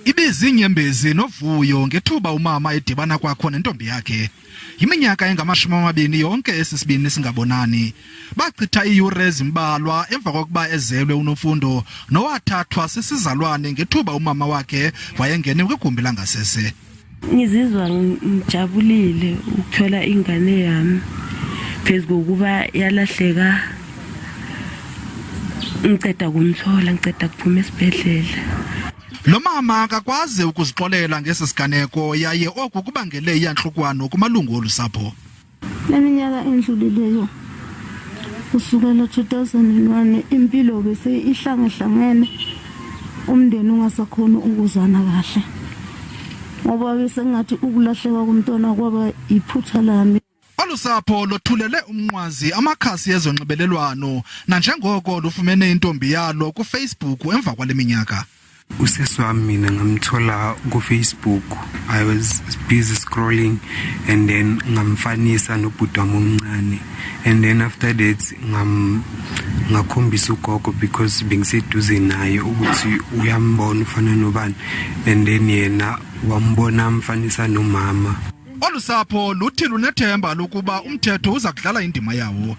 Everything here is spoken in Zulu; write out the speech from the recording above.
Ibiziinyembezi novuyo ngethuba umama edibana kwakho nentombi yakhe. Yiminyaka engama-20 yonke esi sibini singabonani. Bachitha iiyure ezimbalwa emva kokuba ezelwe uNomfundo nowathathwa sisizalwane ngethuba umama wakhe wayengene kwigumbi langasese. Ngizizwa ngijabulile ukuthola ingane yami phezu kokuba yalahleka ngiceda kumthola ngiceda kuphuma esibhedlela. Lo mama akakwazi ukuzixolela ngesi siganeko yaye oku kubangele iyantlukwano kumalungu olu sapho. Le minyaka endlulileyo kusukela 2001 impilo bese ihlangehlangene umndeni ungasakhoni ukuzwana kahle ngoba bese ngathi ukulahleka komntwana kwaba iphutha lami. Olu sapho lothulele umnqwazi amakhasi ezonxibelelwano nanjengoko lufumene intombi yalo kuFacebook emva kwale minyaka. Usisi wami mina ngamthola ku-Facebook. I was busy scrolling and then ngamfanisa nobhuti wami omncane and then after that ngam ngakhombisa ugogo because bengiseduze naye ukuthi uyambona ufana nobani and then yena wambona amfanisa nomama. Olu sapho luthi lunethemba lokuba umthetho uza kudlala indima yawo.